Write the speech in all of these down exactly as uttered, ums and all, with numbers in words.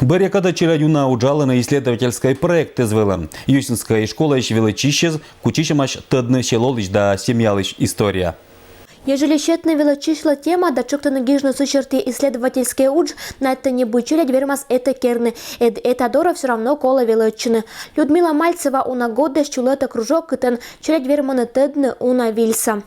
Бӧръя кадӧ челядь уна уджалӧны исследовательскӧй проектыс вылӧ. Юсинскӧй школаысь велӧдчысьӧс кутчысьӧмаӧсь тӧдны селолысь да семьялысь история. Ежели сетны велӧдчысьлы тема да тшӧктыны гижны сы серти исследовательскӧй удж, на тэнӧ небыд челядь вермас этӧ керны, эд этӧ дорӧ всё равно колӧ велӧдчыны. Людмила Мальцева уна годӧсь чулӧта кружок, кытӧн челядь вермӧны тӧдны уна вильсӧ.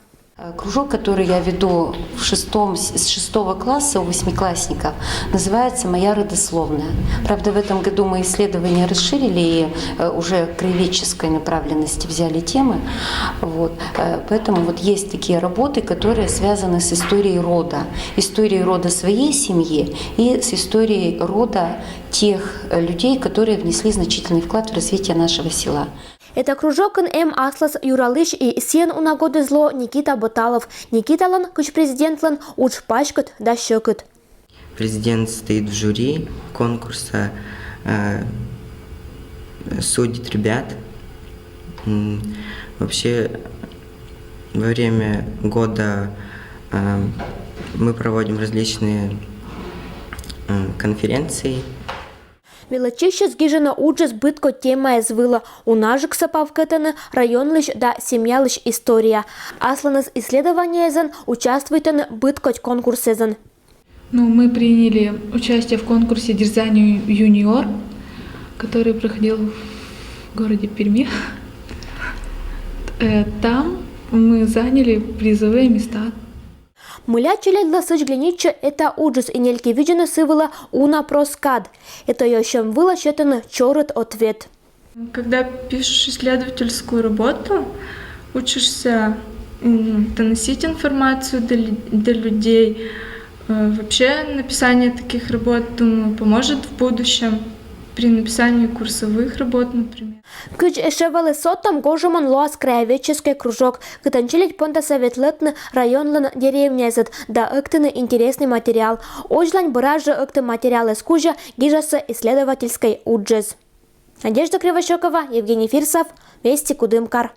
Кружок, который я веду в шестом, с шестого класса у восьмиклассников, называется «Моя родословная». Правда, в этом году мы исследования расширили и э, уже краеведческой направленности взяли темы. Вот. Э, Поэтому вот есть такие работы, которые связаны с историей рода. Историей рода своей семьи и с историей рода тех э, людей, которые внесли значительный вклад в развитие нашего села. Этӧ кружокын эм аслас юралысь, и сійӧн уна годыс лоӧ Никита Боталов. Никиталӧн, кыдз президентлӧн, удж паськыд да сьӧкыд. Президент стоит в жюри конкурса, э, судит ребят. М, Вообще, во время года э, мы проводим различные э, конференции. Велӧдчысьяс гижӧны уджӧс быдкодь темаяс вылӧ, унажыксӧ павкӧтӧны районлысь да семьялысь история. Асланыс исследованиеясӧн участвуйтӧны быдкодь конкурсъясӧн. Ну, мы приняли участие в конкурсе «Дерзание юниор», который проходил в городе Перми. Э, Там мы заняли призовые места. Мыля челядьлы сідз глянитчӧ этӧ уджыс, и нелькӧ видзӧны сы вылӧ уна прос кад. Этӧ йӧз сьӧм вылӧ сетӧны чорыд ответ. Когда пишешь исследовательскую работу, учишься м, доносить информацию до, лю- до людей. Э, Вообще написание таких работ, думаю, поможет в будущем при написании курсовых работ, например. Кыдз эшшӧ вӧлі содтӧм, гожӧмӧн лоас краеведческӧй кружок, кытӧн челядь пондаса ветлӧдны районлӧн деревняясӧд да ӧктыны интереснӧй материал. Озьлань бара жӧ ӧктӧм материалыс кузя гижасӧ исследовательскӧй уджыс. Надежда Кривощёкова, Евгений Фирсов, Вести, Кудымкар.